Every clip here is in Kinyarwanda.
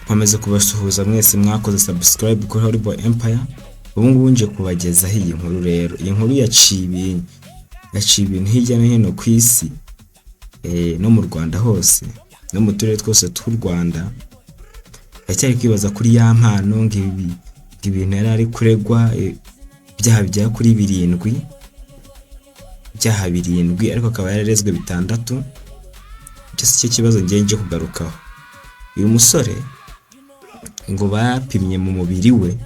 Nkomeza kubasuhuza mwese mwakoze subscribe kuri Horrible Empire. Ubu ngubu nje kubagezaho iyi nkuru rero. Iyi nkuru yaciye ibintu hirya no hino ku isi, no mu Rwanda hose, no mu turere twose tw'u Rwanda. Ndacyari kwibaza kuri ya mpano, ngo ibi, ngo ibintu yari ari kuregwa, ibyaha bigera kuri birindwi, ibyaha birindwi, ariko akaba yararezwe bitandatu. Icyo si cyo kibazo ngiye nje kugarukaho. Uyu musore ngo bapimye mu mubiri we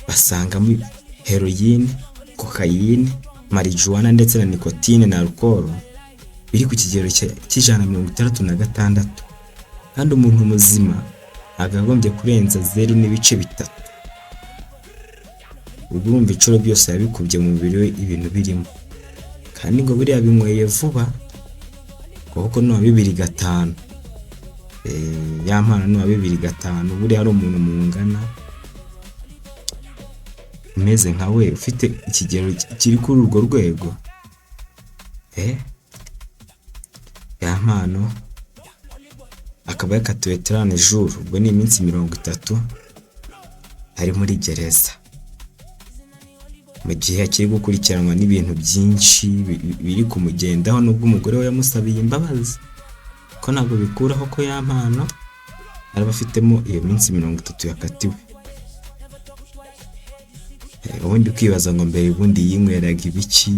basangamo heroine, kokayine, marijuwana ndetse na nicotine na alcohol biri ku kigero cy'166, kandi umuntu muzima ntabwo kurenza 0.3. Ubwo urumva inshuro byose yabikubye mu mubiri we ibintu birimo. Kandi ngo buriya binyweye vuba, kuko nuwa 2005, ya mpano nuwa 2005, buriya hari umuntu mungana umeze nka we ufite ikigero kiri kuri urwo rwego. Ya mpano akaba yakatiwe 30 jours, ubwo ni iminsi 30 ari muri gereza, mu gihe akiri gukurikiranwa n'ibintu byinshi biri kumugendaho, nubwo umugore we yamusabiye imbabazi, ko ntabwo bikuraho ko ya mpano araba afitemo iyo minsi 30 yakatiwe. Ubundi kwibaza ngo mbere ubundi yinyweraga ibiki?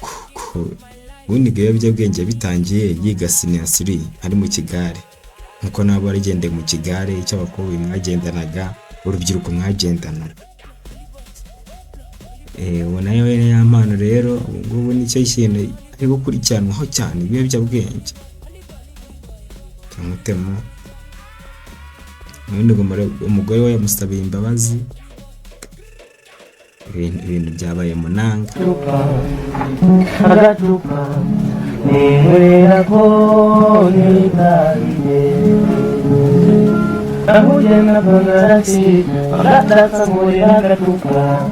Kuko ubundi ngo ibiyobyabwenge bitangiye yiga senior three, ari mu kigare, nkuko nabo waragendeye mu kigare cy'abakobwa mwagendanaga, urubyiruko mwagendanaga. Ubu nayo ya mpano rero ubu ngubu nicyo kintu ari gukurikiranwaho cyane, ibiyobyabwenge. Kamutemo ubundi ngo umugore we yamusabiye imbabazi, ibintu byabaye munanga. Agacupa ninywera ko nitahiye nahuye na Bonarasi bagatasa muri agacupa.